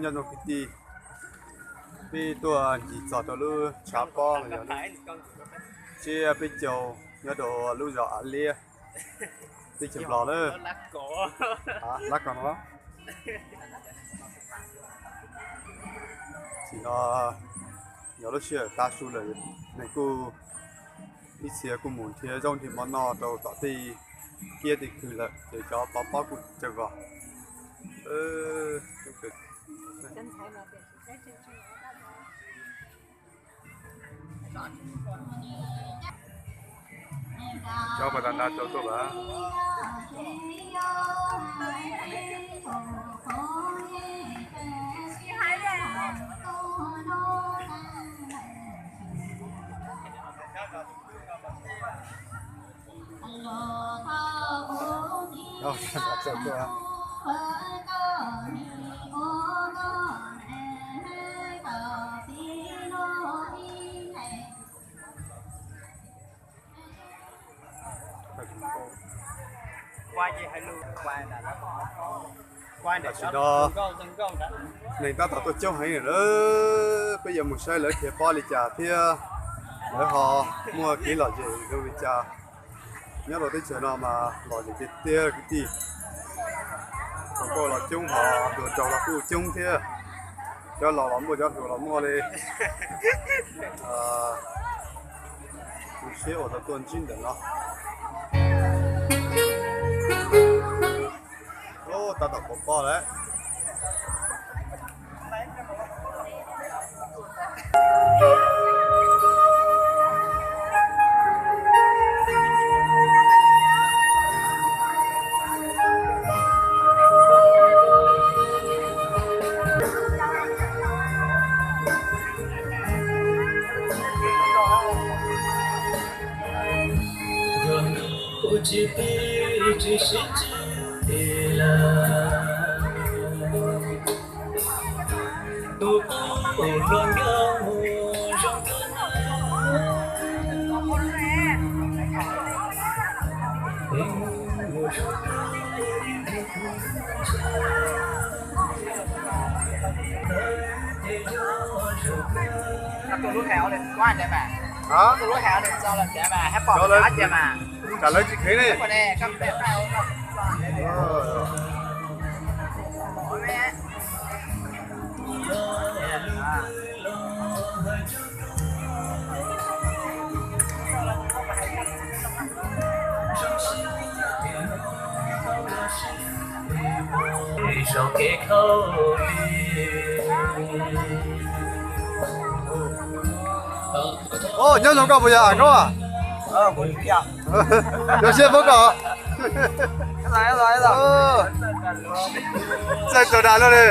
Nyob zoo kwv tij, peb tuaj ncig txog rau lub tshav pob los yog lub tsiab peb caug nyob rau lub zos Av Liab, teb chaws Nplog na. Lab Kos no. Tam sim no yog lub sij hawm tav su lawm, neeg kuj ib txhia kuj mus nrhiav zaub nrhiav mov noj rau tom tej kiab tej khw lawm ces cov pov pob kuj tsawg vog. Cov pas tas nta rau tuaj lawm. Tam sim no neeg tab tom tuaj coob heev lawm, peb yuav mus saib lawv khiav pob li cas thiab lawv ho muaj kev lom zem zoo li cas. Nyob rau teb chaws no mas lom zem tiag tiag kwv tij. Hluas nkauj los coob, ho hluas nraug los kuj coob thiab. Cov laus los muaj, cov hluas los muaj li. Kuv siab uas tau tuaj ntsib ntawm no. Tab tom kov pob lawm. Tsam lawv tsis kheev ne. Nyob zoo koj puas yog Am Koob? Zoo siab pub koj. Txawj txaus dag lawm.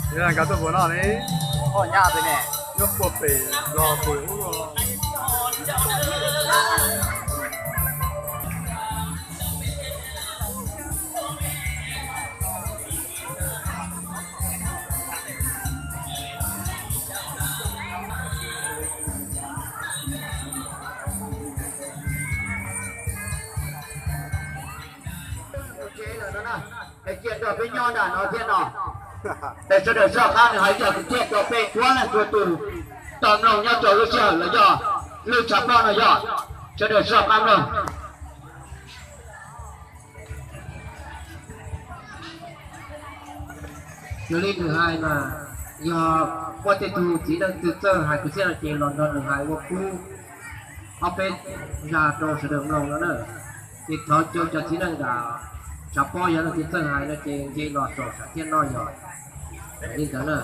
Yog nkawd tuaj puas no ne? Nyaj pem ne, nyob puag pem los puag ub. Cia nrog peb nyob nram no thiab no. Es sawv daws soj qab nws hais yog kwv txhiaj rau peb txhua leej txhua tus tau mloog nyob rau lub sij hawm los yog lub tshav pob no yog sawv daws soj qab mloog. Yog li nws hais mas yog muaj tej tug txiv neej twg txawj hais kwv txhiaj no ces los nrog nws hais ua pub ob peb zag rau sawv daws mloog no na. Ces thov caw cov txiv neej nram tshav pob yog leej twg txawj hais no ces nce los saum sam thiaj noj yog li ntawd na.